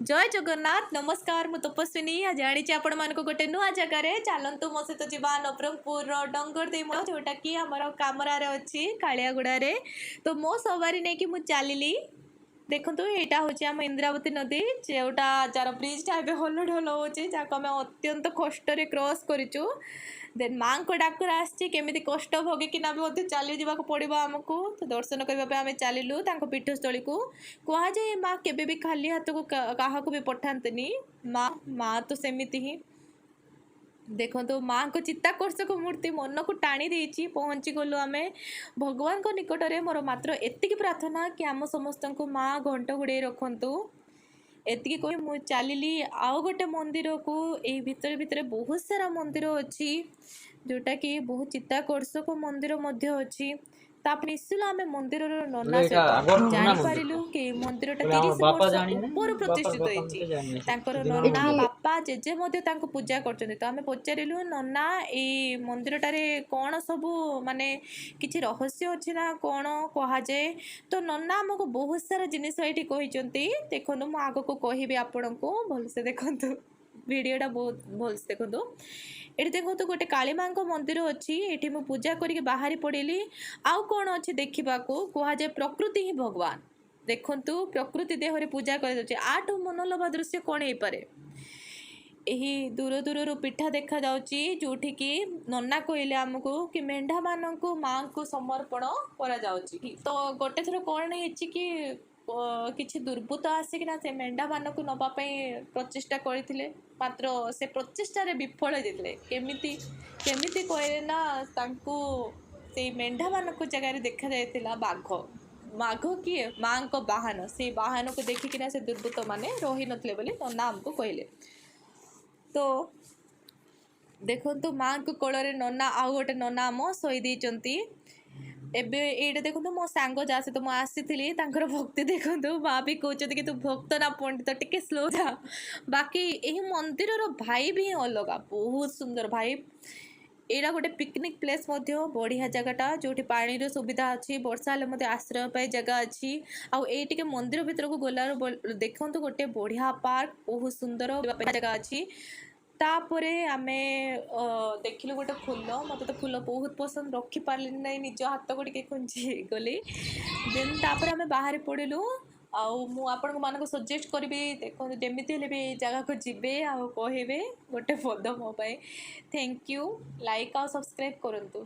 ଜୟ ଜଗନ୍ନାଥ। ନମସ୍କାର, ମୁଁ ତପସ୍ୱିନୀ। ଆଜି ଆଣିଛି ଆପଣମାନଙ୍କୁ ଗୋଟେ ନୂଆ ଜାଗାରେ। ଚାଲନ୍ତୁ, ମୋ ସହିତ ଯିବା ନବରଙ୍ଗପୁରର ଡଙ୍ଗରଦେଇ, ଯେଉଁଟାକି ଆମର କାମରାରେ ଅଛି, କାଳିଆଗୁଡ଼ାରେ। ତ ମୋ ସବାରି ନେଇକି ମୁଁ ଚାଲିଲି। ଦେଖନ୍ତୁ, ଏଇଟା ହେଉଛି ଆମ ଇନ୍ଦ୍ରାବତୀ ନଦୀ, ଯେଉଁଟା ଯାର ବ୍ରିଜଟା ଏବେ ହଲଢଲ ହେଉଛି, ଯାହାକୁ ଆମେ ଅତ୍ୟନ୍ତ କଷ୍ଟରେ କ୍ରସ୍ କରିଛୁ। ଦେନ୍ ମାଆଙ୍କ ଡାକରା ଆସିଛି, କେମିତି କଷ୍ଟ ଭୋଗିକିନା ବି ମଧ୍ୟ ଚାଲିଯିବାକୁ ପଡ଼ିବ ଆମକୁ। ତ ଦର୍ଶନ କରିବା ପାଇଁ ଆମେ ଚାଲିଲୁ ତାଙ୍କ ପୀଠସ୍ଥଳୀକୁ। କୁହାଯାଏ ମା କେବେ ବି ଖାଲି ହାତକୁ କାହାକୁ ବି ପଠାନ୍ତିନି। ମା ମା ତ ସେମିତି ହିଁ। ଦେଖନ୍ତୁ, ମାଆଙ୍କ ଚିତ୍ତାକର୍ଷକ ମୂର୍ତ୍ତି ମନକୁ ଟାଣି ଦେଇଛି। ପହଞ୍ଚି ଗଲୁ ଆମେ ଭଗବାନଙ୍କ ନିକଟରେ। ମୋର ମାତ୍ର ଏତିକି ପ୍ରାର୍ଥନା କି ଆମ ସମସ୍ତଙ୍କୁ ମା ଘଣ୍ଟ ଘୋଡ଼େଇ ରଖନ୍ତୁ। ଏତିକି କହି ମୁଁ ଚାଲିଲି ଆଉ ଗୋଟେ ମନ୍ଦିରକୁ। ଏଇ ଭିତରେ ଭିତରେ ବହୁତ ସାରା ମନ୍ଦିର ଅଛି, ଯେଉଁଟାକି ବହୁତ ଚିତ୍ତାକର୍ଷକ ମନ୍ଦିର ମଧ୍ୟ ଅଛି। ତାପରେ ମିଶିଲୁ ଆମେ ମନ୍ଦିରର ନନା ଏଇଟା ସହିତ। ଆଗର ପୁରୁଣା ଜାଣିପାରିଲୁ ମନ୍ଦିରଟା କି ଏଇ ମନ୍ଦିରଟା ବୋଲେ ଆମର 30 ବାପା ବର୍ଷ ଜାଣିନେ, ଉପରୁ ବାପାର ପ୍ରତିଷ୍ଠିତ ବାପା ହେଇଛି। ମଧ୍ୟ ଜାଣିନେ। ତାଙ୍କର ଦିନ ନନା, ମନ୍ଦିର। ବାପା, ଜେଜେ ମଧ୍ୟ ତାଙ୍କୁ ପୂଜା କରୁଛନ୍ତି। ତ ଆମେ ପଚାରିଲୁ, ନନା, ଏଇ ମନ୍ଦିରଟାରେ କ'ଣ ସବୁ ମାନେ କିଛି ରହସ୍ୟ ଅଛି ନା କ'ଣ କୁହାଯାଏ? ତ ନନା ଆମକୁ ବହୁତ ସାରା ଜିନିଷ ଏଇଠି କହିଛନ୍ତି। ଦେଖନ୍ତୁ, ମୁଁ ଆଗକୁ କହିବି ଆପଣଙ୍କୁ। ଭଲସେ ଦେଖନ୍ତୁ ଭିଡ଼ିଓଟା, ବହୁତ ଭଲସେ ଦେଖନ୍ତୁ। ଏଠି ଦେଖନ୍ତୁ, ଗୋଟେ କାଳୀ ମାଙ୍କ ମନ୍ଦିର ଅଛି। ଏଠି ମୁଁ ପୂଜା କରିକି ବାହାରି ପଡ଼ିଲି ଆଉ କ'ଣ ଅଛି ଦେଖିବାକୁ। କୁହାଯାଏ ପ୍ରକୃତି ହିଁ ଭଗବାନ। ଦେଖନ୍ତୁ, ପ୍ରକୃତି ଦେହରେ ପୂଜା କରାଯାଉଛି। ୟାଠୁ ମନଲୋଭା ଦୃଶ୍ୟ କ'ଣ ହେଇପାରେ? ଏହି ଦୂର ଦୂରରୁ ପିଠା ଦେଖାଯାଉଛି, ଯେଉଁଠିକି ନନା କହିଲେ ଆମକୁ କି ମେଣ୍ଢାମାନଙ୍କୁ ମାଆଙ୍କୁ ସମର୍ପଣ କରାଯାଉଛି। ତ ଗୋଟେ ଥର କ'ଣ ହେଇଛି କି କିଛି ଦୁର୍ବୃତ୍ତ ଆସିକିନା ସେ ମେଣ୍ଢାମାନଙ୍କୁ ନେବା ପାଇଁ ପ୍ରଚେଷ୍ଟା କରିଥିଲେ, ମାତ୍ର ସେ ପ୍ରଚେଷ୍ଟାରେ ବିଫଳ ହେଇଯାଇଥିଲେ। କେମିତି କେମିତି କହିଲେ ନା, ତାଙ୍କୁ ସେଇ ମେଣ୍ଢାମାନଙ୍କ ଜାଗାରେ ଦେଖାଯାଇଥିଲା ବାଘ। ବାଘ କିଏ? ମାଆଙ୍କ ବାହନ। ସେଇ ବାହନକୁ ଦେଖିକିନା ସେ ଦୁର୍ବୃତ୍ତମାନେ ରହିନଥିଲେ ବୋଲି ନନା ଆମକୁ କହିଲେ। ତ ଦେଖନ୍ତୁ, ମାଆଙ୍କ କୋଳରେ ନନା ଆଉ ଗୋଟେ ନନା ଆମ ଶୋଇ ଦେଇଛନ୍ତି ଏବେ। ଏଇଟା ଦେଖନ୍ତୁ, ମୋ ସାଙ୍ଗ ଯାହା ସହିତ ମୁଁ ଆସିଥିଲି, ତାଙ୍କର ଭକ୍ତି ଦେଖନ୍ତୁ। ମା ବି କହୁଛନ୍ତି କି ତୁ ଭକ୍ତ ନା ପଣ୍ଡିତ, ଟିକେ ସ୍ଲୋ ଯା। ବାକି ଏହି ମନ୍ଦିରର ଭାଇବ୍ ହିଁ ଅଲଗା, ବହୁତ ସୁନ୍ଦର ଭାଇବ୍। ଏଇଟା ଗୋଟେ ପିକନିକ୍ ପ୍ଲେସ୍ ମଧ୍ୟ, ବଢ଼ିଆ ଜାଗାଟା, ଯେଉଁଠି ପାଣିର ସୁବିଧା ଅଛି, ବର୍ଷା ହେଲେ ମଧ୍ୟ ଆଶ୍ରୟ ପାଇଁ ଜାଗା ଅଛି। ଆଉ ଏଇ ଟିକେ ମନ୍ଦିର ଭିତରକୁ ଗଲାରୁ ଦେଖନ୍ତୁ, ଗୋଟେ ବଢ଼ିଆ ପାର୍କ, ବହୁତ ସୁନ୍ଦର ଜାଗା ଅଛି। ତାପରେ ଆମେ ଦେଖିଲୁ ଗୋଟେ ଫୁଲ। ମୋତେ ତ ଫୁଲ ବହୁତ ପସନ୍ଦ, ରଖିପାରିଲିନି ନାହିଁ, ନିଜ ହାତକୁ ଟିକେ ଖୁଞ୍ଚି ହେଇଗଲି। ଦେନ୍ ତାପରେ ଆମେ ବାହାରି ପଡ଼ିଲୁ। ଆଉ ମୁଁ ଆପଣଙ୍କ ମାନଙ୍କୁ ସଜେଷ୍ଟ କରିବି, ଦେଖନ୍ତୁ, ଯେମିତି ହେଲେ ବି ଏଇ ଜାଗାକୁ ଯିବେ ଆଉ କହିବେ ଗୋଟେ ପଦ ମୋ ପାଇଁ। Thank you. Like ଆଉ ସବସ୍କ୍ରାଇବ୍ କରନ୍ତୁ।